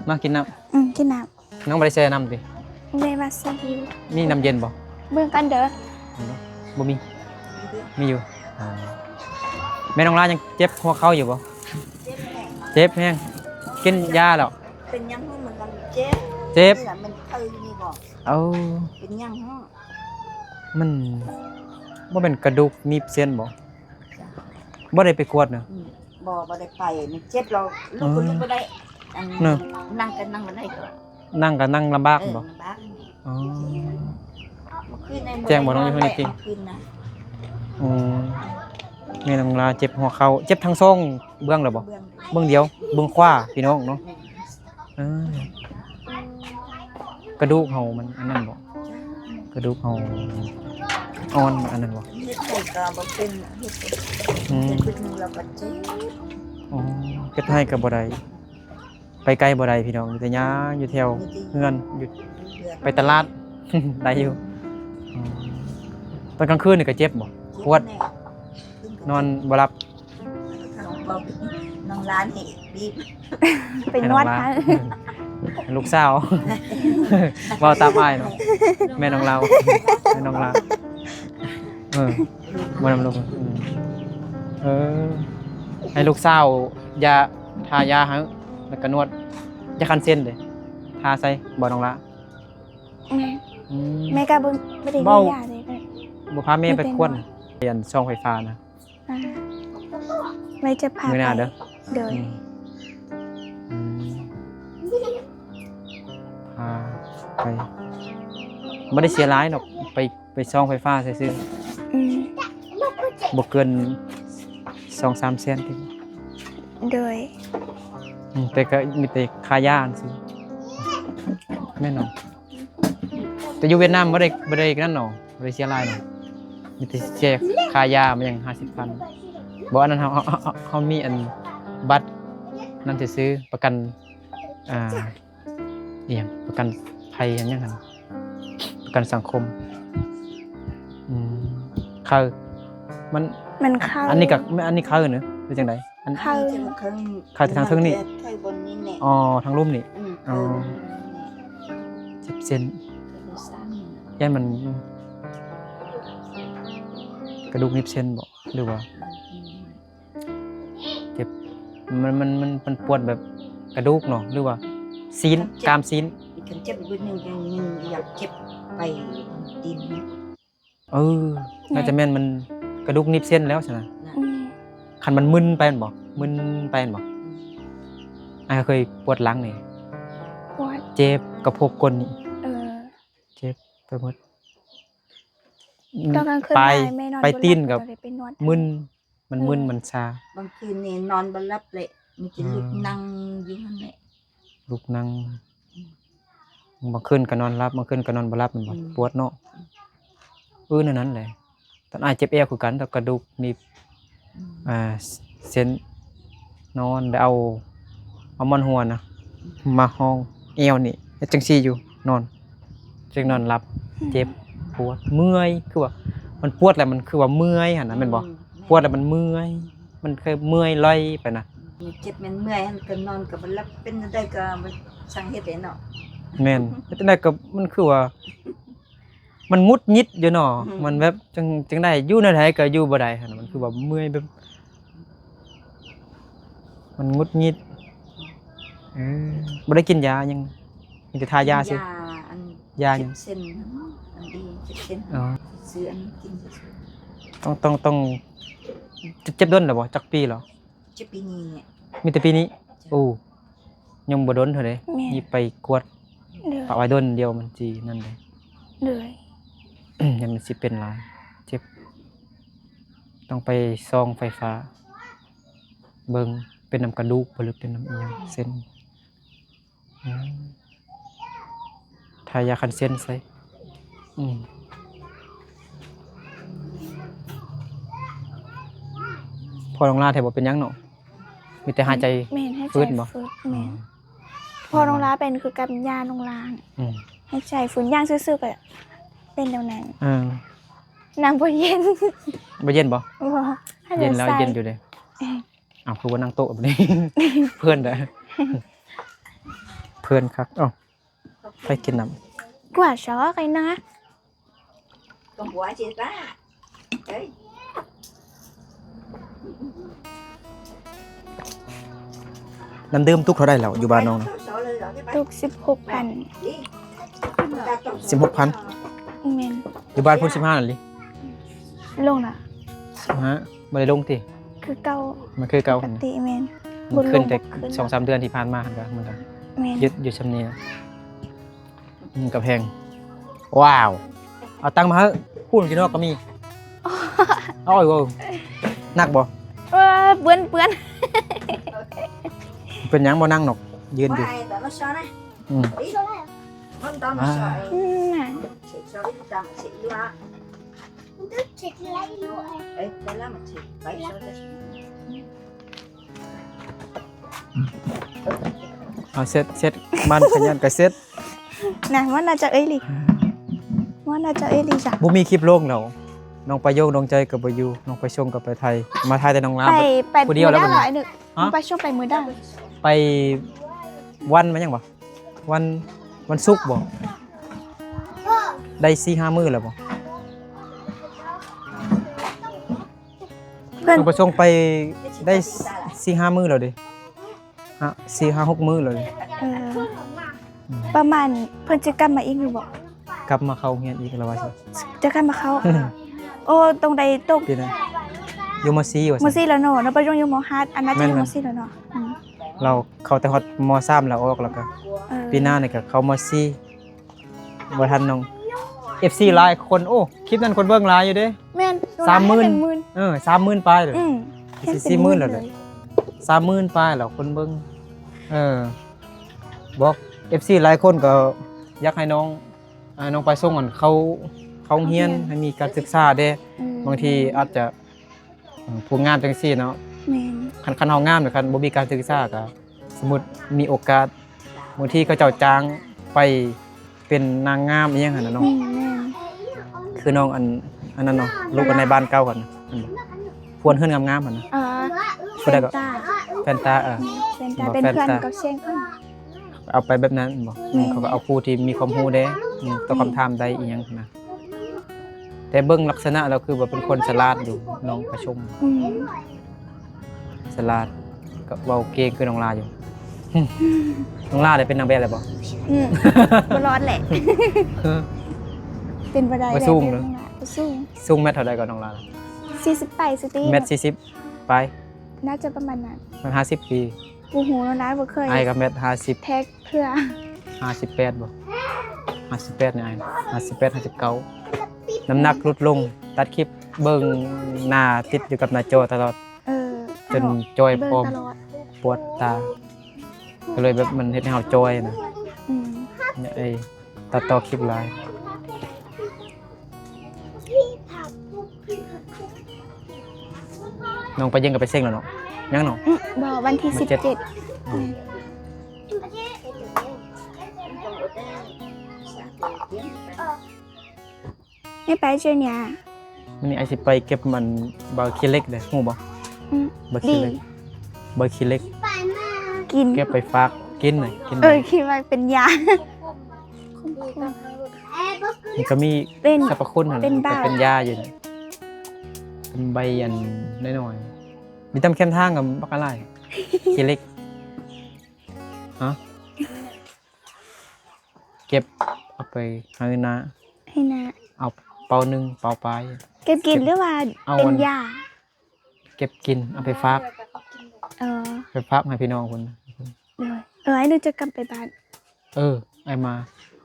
ມາກິນນ້ຳ ອືມ ກິນນ້ຳ ນ້ອງບໍ່ໄດ້ແຊ່ນ້ຳຕິ? ແມ່ວ່າແຊ່ຢູ່ ມີນ້ຳເຢັນບໍ່? ເບິ່ງກັນເດີ ບໍ່ມີ ມີຢູ່ ອ່າ ແມ່ນ້ອງລາຍັງເຈັບຫົວເຂົ່າຢູ່ບໍ່? ເຈັບແຮງ ເຈັບແຮງ ກິນຢາແລ້ວ ເປັນຫຍັງມັນເຈັບ ເຈັບ ມັນເອີນີ້ບໍ່? ເອົາ ເປັນຫຍັງ? ມັນບໍ່ແມ່ນກະດູກໜີບເສັ້ນບໍ່? ບໍ່ໄດ້ໄປກວດນະ? ອືມ ບໍ່ ບໍ່ໄດ້ໄປ ມັນເຈັບແລ້ວ ລຸກກໍລຸກບໍ່ໄດ້ ເອີ ອັນ ເນາະ ນັ່ງກໍນັ່ງບໍ່ໄດ້ ກໍນັ່ງກໍນັ່ງລຳບາກ ເອີ ບໍ່? ລຳບາກ ອໍ ແຈ້ງບໍ່ນ້ອງຢູ່ເຮືອນນີ້ຕິ? ອືມ ແມ່ນ້ອງລາເຈັບຫົວເຂົ່າ ເຈັບທັງສອງເບື້ອງເລີຍບໍ່? ເບື້ອງດຽວ ເບື້ອງຂວາ ພີ່ນ້ອງເນາະ ເອີ ກະດູກເຮົາມັນອັນນັ້ນບໍ່? ກະດູກເຮົາອ່ອນອັນນັ້ນບໍ່? ເຮັດໃຫ້ກໍບໍ່ເປັນ ເຮັດ ອືມ ເຮັດໜຶ່ງແລ້ວກໍເຈັບ ອໍ ເຮັດໃຫ້ກໍບໍ່ໄດ້ ໄປໄກບໍ່ໄດ້ພີ່ນ້ອງ ມີແຕ່ຍ່າງຢູ່ແຖວເຮືອນ ຢູ່ ເຮືອນ ໄປຕະຫຼາດໄດ້ຢູ່ ອໍ ຕອນກາງຄືນນີ້ກໍເຈັບບໍ່? ເຈັບ ປວດ ແນ່ ນອນບໍ່ຫຼັບ ນ້ອງລານີ້ບີບ ໄປນວດໃຫ້ ໃຫ້ນ້ອງລາ ໃຫ້ລູກສາວ ເວົ້າຕາມອ້າຍເນາະ ແມ່ນ້ອງລາວ ແມ່ນ້ອງລາວ ເອີ ບໍ່ນຳລູກ ອືມ ເອີ ໃຫ້ລູກສາວຢາ ທາຢາໃຫ້ ແລ້ວກໍນວດ ຢາຄັນເສັ້ນເດ້ ທາໃສ່ບໍ່ນ້ອງລາ? ແມ່ນ ອືມ ແມ່ກໍບໍ່ ບໍ່ໄດ້ມີຢາເດ້ ບໍ່ພາແມ່ໄປກວດ ອັນຊ່ອງໄຟຟ້ານະ ອ່າ ໄວ້ຈະພາ ມື້ໜ້າເດີ ໂດຍ ອືມ ອືມ ພາໄປ ບໍ່ໄດ້ເສຍຫຼາຍດອກ ໄປ ໄປຊ່ອງໄຟຟ້າຊື່ໆ ອືມ ບໍ່ເກີນສອງສາມແສນ ໂດຍ ອືມ ແຕ່ກໍມີແຕ່ຄ່າຢາຊື່ ແມ່ນເນາະ? ແຕ່ຢູ່ຫວຽດນາມບໍ່ໄດ້ ບໍ່ໄດ້ນັ້ນເນາະ ບໍ່ໄດ້ເສຍຫຼາຍເນາະ ມີແຕ່ເສຍຄ່າຢາມາຫຍັງຫ້າສິບພັນ ບໍ່ ອັນນັ້ນເຮົາ ເຮົາ ເຮົາ ເຮົາມີອັນບັດນັ້ນຊື່ໆ ປະກັນ ອ່າ ອີ່ຫຍັງ ປະກັນໄພ ອັນຫຍັງຫັ້ນ ປະກັນສັງຄົມ ອືມ ໄຄ ມັນ ມັນໄຄ ອັນນີ້ກໍ ອັນນີ້ໄຄເນາະ ຫຼືຈັ່ງໃດ? ອັນ ໄຂ່ ໄຂ່ແຕ່ທາງເທິງນີ້ ໄຂ່ບ່ອນນີ້ແຫຼະ ອໍ ທາງລຸ່ມນີ້ ອືມ ອໍ ເຈັບເສັ້ນ ຢ້ານມັນກະດູກໜິບເສັ້ນບໍ ຫຼືວ່າ ອືມ ເຈັບ ມັນ ມັນ ມັນ ມັນປວດແບບກະດູກເນາະ ຫຼືວ່າຊີ້ນ ກາມຊີ້ນ ຄັນເຈັບບຶດໜຶ່ງຍັງ ຍັງຢາກເຈັບໄປຕີນ. ເອີ ໜ້າຈະແມ່ນມັນກະດູກໜິບເສັ້ນແລ້ວຊັ້ນນະ ອືມ ຄັນມັນມຶນໄປແມ່ນບໍ່ ມຶນໄປແມ່ນບໍ່ ອືມ ອ້າຍເຄີຍປວດຫຼັງນີ້ ປວດ ເຈັບກະໂພກກົ້ນນີ້ ເອີ ເຈັບໄປໝົດ ຕອນກາງຄືນ ໄປ ມາແມ່ນອນ ໄປຕີນ ບໍ່ຫຼັບ ກໍໄດ້ໄປນວດ ມຶນ ມັນມຶນ ເອີ ມັນຊາ ບາງຄືນນີ້ນອນບໍ່ຫຼັບເລີຍ ມີແຕ່ ອືມ ລຸກນັ່ງຢູ່ຫັ້ນແຫຼະ ລຸກນັ່ງ ອືມ ບາງຄືນກໍນອນຫຼັບ ບາງຄືນກໍນອນບໍ່ຫຼັບແມ່ນບໍ່ ອືມ ປວດເນາະ ອືມ ເອີ ແນວນັ້ນແຫຼະ ຕອນອ້າຍເຈັບແອວຄືກັນ ຕອນກະດູກໜິບ ອືມ ອ່າ ເສັ້ນ ນອນ ແລ້ວເອົາ ເອົາໝອນຫົວນະ ອືມ ມາຮອງແອວນີ້ ເຮັດຈັ່ງຊີ້ຢູ່ ນອນ ຈັ່ງນອນຫຼັບ ອືມ ເຈັບ ປວດ ເມື່ອຍ ຄືວ່າ ມັນປວດແລ້ວມັນຄືວ່າເມື່ອຍຫັ້ນນະ ອືມ ແມ່ນບໍ່ ແມ່ນ ປວດແລ້ວມັນເມື່ອຍ ມັນຄືເມື່ອຍລອຍໄປນະ ມັນເຈັບມັນເມື່ອຍຫັ້ນ ກໍນອນກໍບໍ່ຫຼັບ ເປັນຈັ່ງໃດກໍບໍ່ຊ່າງເຮັດເດ້ເນາະ ແມ່ນ ເຮັດຈັ່ງໃດກໍມັນຄືວ່າ ມັນຫງຸດຫງິດຢູ່ເນາະ ອືມ ມັນແບບຈັ່ງ ຈັ່ງໃດ ຢູ່ແນວໃດກໍຢູ່ບໍ່ໄດ້ຫັ້ນນະ ມັນຄືວ່າເມື່ອຍແບບ ມັນຫງຸດຫງິດ ເອີ ບໍ່ໄດ້ກິນຢາຫຍັງ ມີແຕ່ທາຢາຊື່ ຢາອັນ ຢາຫຍັງ ເຈັບເສັ້ນ ອັນນີ້ເຈັບເສັ້ນ ອໍ ຊື້ອັນກິນຊື່ໆ ຕ້ອງ ຕ້ອງ ຕ້ອງ ເຈັບ ເຈັບດົນແລ້ວບໍ່ ຈັກປີແລ້ວ ເຈັບປີນີ້ແຫຼະ ມີແຕ່ປີນີ້ ເຈົ້າ ໂອ້ ຍັງບໍ່ດົນເທົ່າໃດ ແມ່ນ ນີ້ໄປກວດ ໂດຍ ປະໄວ້ດົນດຽວມັນຊິນັ້ນເດ້ ໂດຍ ຢ້ານມັນຊິເປັນຫຼາຍ ເຈັບ ຕ້ອງໄປສ່ອງໄຟຟ້າ ເບິ່ງເປັນນຳກະດູກບໍ່ ຫຼືເປັນນຳອີ່ຫຍັງ ເສັ້ນ ອືມ ທາຢາຄັນເສັ້ນໃສ່ ອືມ ພໍນ້ອງລາແທ້ບໍ່ເປັນຫຍັງເນາະ ມີແຕ່ຫາຍໃຈ ແມ່ນ ຫາຍໃຈຝືດບໍ່ ຝືດ ແມ່ນ ອໍ ພໍນ້ອງລາເປັນຄືກັບຍ່ານ້ອງລາ ອືມ ຫາຍໃຈຝືດ ຍ່າງຊື່ໆກໍເປັນແນວນັ້ນ ເອີ ນາງບໍ່ເຢັນ ບໍ່ເຢັນບໍ່ ບໍ່ ເຢັນແລ້ວ ເຢັນຢູ່ເດ້ ເອີ ອ້າວ ຄືວ່ານັ່ງໂຕະແບບນີ້ ເພື່ອນເດ້ ເພື່ອນຄັກ ເອົ້າ ໃຜກິນນ້ຳ ກວ່າຊໍໄກນະ ນ້ຳດື່ມຕຸກເທົ່າໃດແລ້ວ ຢູ່ບ້ານນ້ອງນະ ຕຸກສິບຫົກພັນ ສິບຫົກພັນ ແມ່ນ ຢູ່ບ້ານພຸ້ນສິບຫ້າຫັ້ນເດ ລົງນະ ສິບຫ້າ ບໍ່ໄດ້ລົງຕິ ຄືເກົ່າ ມັນຄືເກົ່າ ປົກກະຕິ ແມ່ນ ມັນຂຶ້ນແຕ່ສອງສາມເດືອນທີ່ຜ່ານມາຫັ້ນກໍ ມັນກໍ ແມ່ນ ຢຸດຢູ່ຊ່ຳນີ້ນະ ອືມ ກຳແພງ ວ້າວ ເອົາຕັງມາໃຫ້ ຜູ້ຢູ່ນອກກໍມີ ເອົາອີກບໍ່ ໜັກບໍ່ ເອີ ເປື້ອນໆ ເປັນຫຍັງບໍ່ນັ່ງນອກ ຢືນຢູ່ ອືມ ອືມ ນະ ເອົາເຊັດ ເຊັດ ມັນຂະຫຍັນກະເຊັດ ນະ ມັນໜ້າຈະເອີຍລີ ມັນໜ້າຈະເອີຍລີຈ້ະ ບໍ່ມີຄລິບລົງແລ້ວ ນ້ອງປາໂຢງ ດວງໃຈກໍບໍ່ຢູ່ ນ້ອງປາຊົງກໍໄປໄທ ມາໄທແຕ່ນ້ອງລາ ໄປ ໄປຜູ້ດຽວແລ້ວບັດນີ້ ຮະ ນ້ອງປາຊົງໄປມື້ໃດ ໄປວັນ ວັນຫຍັງຫວາ ວັນ ວັນສຸກບໍ ໄດ້ສີ່ຫ້າມື້ແລ້ວບໍ ເພິ່ນ ນ້ອງປາຊົງໄປໄດ້ສີ່ຫ້າມື້ແລ້ວເດ ຫ້າ ສີ່ຫ້າຫົກມື້ແລ້ວເດ ເອີ ປະມານ ເພິ່ນຈະກັບມາອີກຢູ່ບໍ ກັບມາເຂົ້າໂຮງຮຽນອີກລະວ່າຊັ້ນ ຈະກັບມາເຂົ້າ ໂອ້ ຕ້ອງໄດ້ຕົກ ປີໜ້າ ຢູ່ ມໍສີ່ ວ່າຊັ້ນ ມໍສີ່ແລ້ວເນາະ ນ້ອງປາໂຢງຢູ່ ມໍຫ້າ ອັນນ່າຈະຢູ່ ແມ່ນໆ ມໍສີ່ແລ້ວເນາະ ອືມ ລາວເຂົ້າແຕ່ຮອດ ມໍສາມ ລາວອອກ ແລ້ວກໍ ເອີ ປີໜ້ານີ້ກໍເຂົ້າ ມໍສີ່ ບໍ່ທັນນ້ອງ ເອັຟຊີຫຼາຍຄົນ ໂອ້ ຄລິບນັ້ນຄົນເບິ່ງຫຼາຍຢູ່ເດ້ ແມ່ນ ສາມໝື່ນ ເອີ ສາມໝື່ນປາຍເລີຍ ອືມ ຊິສີ່ໝື່ນແລ້ວເລີຍ ສາມໝື່ນປາຍແລ້ວຄົນເບິ່ງ ເອີ ບອກ ເອັຟຊີຫຼາຍຄົນກໍຢາກໃຫ້ນ້ອງ ອ່າ ນ້ອງປາຊົງ ອັນ ເຂົ້າ ເຂົ້າໂຮງຮຽນ ໂຮງຮຽນ ໃຫ້ມີການສຶກສາເດ້ ອືມ ບາງທີອາດຈະ ອືມ ຜູ້ງາມຈັ່ງຊີ້ເນາະ ແມ່ນ ຄັນ ຄັນເຮົາງາມ ຄັນບໍ່ມີການສຶກສາກໍ ສົມມຸດມີໂອກາດ ບາງທີເຂົາເຈົ້າຈ້າງໄປເປັນນາງງາມອີ່ຫຍັງຫັ້ນນະເນາະ ແມ່ນໆ ຄືນ້ອງ ອັນ ອັນນັ້ນເນາະ ລູກກັນໃນບ້ານເກົ່າຫັ້ນ ອັນ ພວນເຮືອນງາມໆຫັ້ນນະ ເອີ ຜູ້ໃດກໍ Fanta Fanta ເອີ Fanta ເປັນເພື່ອນກັບແຊງເອີ ເອົາໄປແບບນັ້ນບໍ? ແມ່ນ ເຂົາກໍເອົາຜູ້ທີ່ມີຄວາມຮູ້ເດ້ ອືມ ຕອບຄຳຖາມໄດ້ອີ່ຫຍັງນະ ແຕ່ເບິ່ງລັກສະນະແລ້ວຄືວ່າເປັນຄົນສະຫຼາດຢູ່ ນ້ອງປະຊຸມ ອືມ ສະຫຼາດ ກໍເວົ້າເກັ່ງຄືນ້ອງລາຢູ່. ນ້ອງລາໄດ້ເປັນນາງແບບແລ້ວບໍ່? ອືມ ບໍ່ລອດແຫຼະ ເປັນບໍ່ໄດ້ ບໍ່ສູງເນາະ ບໍ່ສູງ. ສູງແມັດເທົ່າໃດກໍນ້ອງລາ? ສີ່ສິບປາຍ ສະຕິ ແມັດສີ່ສິບປາຍ ໜ້າຈະປະມານນັ້ນ ມັນຫ້າສິບປີ ບໍ່ຮູ້ເນາະ ບໍ່ເຄີຍ ອ້າຍກໍແມັດຫ້າສິບ ແທັກເທື່ອ ຫ້າສິບແປດບໍ່? ຫ້າສິບແປດນີ້ອ້າຍ ຫ້າສິບແປດ ຫ້າສິບເກົ້າ ນ້ຳໜັກຫຼຸດລົງ ຕັດຄລິບເບິ່ງໜ້າຕິດຢູ່ກັບໜ້າຈໍຕະຫຼອດ ເອີ ຈົນຈ່ອຍພ້ອມ ເບິ່ງຕະຫຼອດ ປວດຕາ ກໍເລີຍແບບມັນເຮັດໃຫ້ເຮົາຈ່ອຍນະ ອືມ ໄອ້ຕັດຕໍ່ຄລິບຫຼາຍ. ນ້ອງປາເຢັນກໍໄປເສັງແລ້ວເນາະ ຍັງເນາະ? ອືມ ບໍ່ ວັນທີສິບເຈັດ ອືມ ອືມ ໄດ້ໄປເຈີເນຍ ມື້ນີ້ອ້າຍຊິໄປເກັບມັນ ໃບຂີ້ເຫຼັກເດ້ ຮູ້ບໍ່? ອືມ ໃບຂີ້ເຫຼັກ ດີ ໃບຂີ້ເຫຼັກ ກິນ ເກັບໄປຝາກກິນນະ ກິນ ເອີ ຄິດວ່າເປັນຢາ ມັນກໍມີ ເປັນ ສັບພະຄຸນຫັ້ນ ເປັນ ເປັນຢາຢູ່ນີ້ ເປັນໃບອັນນ້ອຍໆ ມີຕາມແຄມທາງກໍບັກຫຼາຍ ຂີ້ເຫຼັກ ຮະ ເກັບເອົາໄປໃຫ້ນາ ໃຫ້ນາ ເອົາເປົາໜຶ່ງ ເປົາປາຍ ເກັບກິນ ເກັບ ຫຼືວ່າ ເອົາ ເປັນ ອັນ ຢາ? ເກັບກິນ ເອົາໄປຝາກ ເອີ ໄປຝາກໃຫ້ພີ່ນ້ອງພຸ້ນ ໂດຍ ເອີ ອ້າຍໜູຈະກັບໄປບ້ານ ເອີ ອ້າຍມາ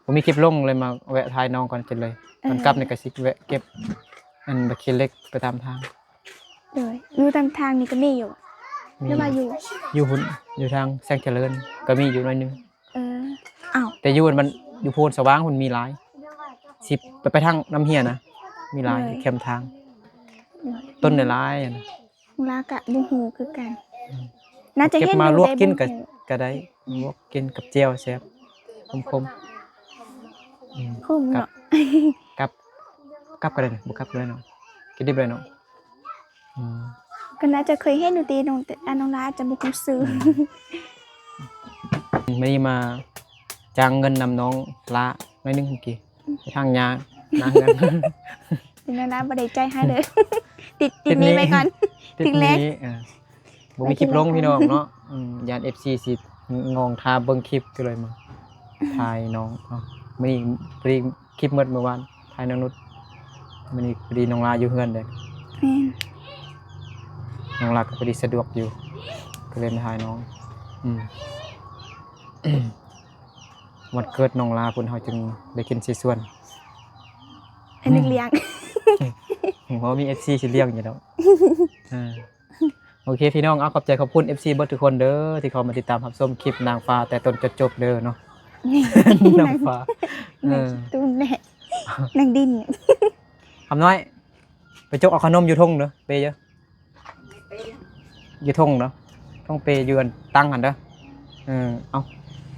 ບໍ່ມີຄລິບລົງ ເລີຍມາແວະຖ່າຍນ້ອງກ່ອນ ເກັບເລີຍ ເອີ ຕອນກັບນີ້ກໍຊິແວະເກັບ ອັນ ບັກຂີ້ເຫຼັກໄປຕາມທາງ ໂດຍ ຢູ່ຕາມທາງນີ້ກໍມີຢູ່ ມີ ຫຼືວ່າຢູ່ ຢູ່ພຸ້ນ ຢູ່ທາງແສງຈະເລີນ ກໍມີຢູ່ໜ້ອຍໜຶ່ງ. ເອີ ອ້າວ ແຕ່ຢູ່ມັນ ຢູ່ໂພນສະຫວ່າງພຸ້ນມີຫຼາຍ ຊິໄປ ໄປທາງນ້ຳເຮຍນະ ມີຫຼາຍ ໂດຍ ແຄມທາງ ໂດຍ ຕົ້ນຫຼາຍໆ ຫັ້ນນະ ລາວກະບໍ່ຮູ້ຄືກັນ ອືມ ໜ້າຈະເຫັນ ເກັບມາລວກກິນກະ ກະໄດ້ ລວກກິນກັບແຈ່ວແຊບ ຂົມໆ ອືມ ຂົມເນາະ ກັບ ກັບ ກັບກໍໄດ້ ບໍ່ກັບກໍໄດ້ເນາະ ກິນດິບໄດ້ເນາະ. ອືມ ກໍໜ້າຈະເຄີຍເຫັນຢູ່ຕິ ນ້ອງ ອັນ ນ້ອງລາອາດຈະບໍ່ຮູ້ຊື່ ອືມ ມື້ນີ້ມາຈ້າງເງິນນຳນ້ອງລາໜ້ອຍໜຶ່ງເມື່ອກີ້ ໄປທາງຫຍ້າ ໜ້າເຮືອນ ນ້ອງລາບໍ່ໄດ້ຈ່າຍໃຫ້ເດີ ຕິດ ຕິດໜີ້ໄວ້ກ່ອນ ຕິດໜີ້ ຕິດແລກ ເອີ ບໍ່ມີຄລິບລົງພີ່ນ້ອງເນາະ ອືມ ຢ້ານເອັຟຊີຊິງ່ວງຖ້າເບິ່ງຄລິບ ກໍເລີຍມາຖ່າຍນ້ອງເນາະ ມື້ນີ້ພໍດີ ຄລິບໝົດມື້ວານ ຖ່າຍນ້ອງນຸດ ມື້ນີ້ພໍດີນ້ອງລາຢູ່ເຮືອນເດ້ ແມ່ນ ນ້ອງລາກໍພໍດີສະດວກຢູ່ ກໍເລີຍມາຖ່າຍນ້ອງ ອືມ ວັນເກີດນ້ອງລາພຸ້ນ ເຮົາຈຶ່ງໄດ້ກິນເສສວນ ອັນນີ້ລ້ຽງ ບໍ່ມີເອັຟຊີຊິລ້ຽງຢູ່ດອກ ເອີ. ໂອເຄພີ່ນ້ອງ ເອົາ ຂອບໃຈຂອບຄຸນເອັຟຊີເບິດທຸກຄົນເດີ ທີ່ເຂົ້າມາຕິດຕາມຮັບຊົມຄລິບນາງຟ້າແຕ່ຕົ້ນຈົນຈົບເດີເນາະ ນີ້ ນາງຟ້າ ເອີ ນາງຂີ້ຕຸ່ມແຫຼະ ນາງດິ້ນ ຄຳນ້ອຍ ໄປຈົກເອົາຂະໜົມຢູ່ທົ່ງເດີ ເປເດີ ຢູ່ທົ່ງເນາະ ທົ່ງເປຢູ່ອັນຕັງຫັ້ນເດີ ເອີ ເອົາ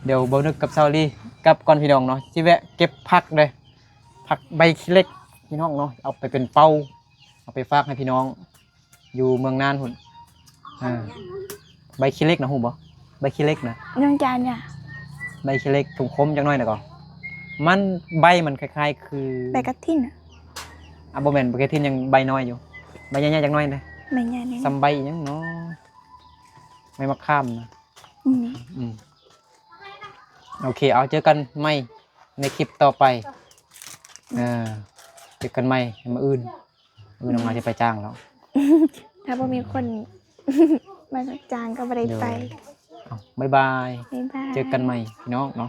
ດຽວເບົານຶກກັບຊາວລີກັບກ່ອນພີ່ນ້ອງເນາະ ຊິແວະເກັບຜັກເດີ ຜັກໃບຂີ້ເຫຼັກພີ່ນ້ອງເນາະ ເອົາໄປເປັນເປົາ ເອົາໄປຝາກໃຫ້ພີ່ນ້ອງ ຢູ່ເມືອງນານພຸ້ນ ເອີ ໃບຂີ້ເຫຼັກນະ ຮູ້ບໍ່? ໃບຂີ້ເຫຼັກນະ ນ້ອງຈານຫຍັງ? ໃບຂີ້ເຫຼັກຂົມໆ ຈັກໜ້ອຍນະກໍ ມັນ ໃບມັນຄ້າຍໆຄື ໃບກະຖິນນະ ອ່າ ບໍ່ແມ່ນ ໃບກະຖິນຍັງໃບນ້ອຍຢູ່ ໃບໃຫຍ່ໆ ຈັກໜ້ອຍນະ ໃບໃຫຍ່ນີ້ ສ່ຳໃບອີ່ຫຍັງເນາະ ໃບມະຂາມນະ ອືມ ອືມ ໂອເຄ ເອົາ ເຈີກັນໃໝ່ໃນຄລິບຕໍ່ໄປ ເອີ ເຈີກັນໃໝ່ມື້ອື່ນ. ມື້ນ້ອງອາຈຈະໄປຈ້າງແລ້ວ ຖ້າບໍ່ມີຄົນມາຈ້າງກໍບໍ່ໄດ້ໄປ ໂດຍ ເອົ້າ ບາຍບາຍ ບາຍບາຍ ເຈີກັນໃໝ່ພີ່ນ້ອງເນາະ.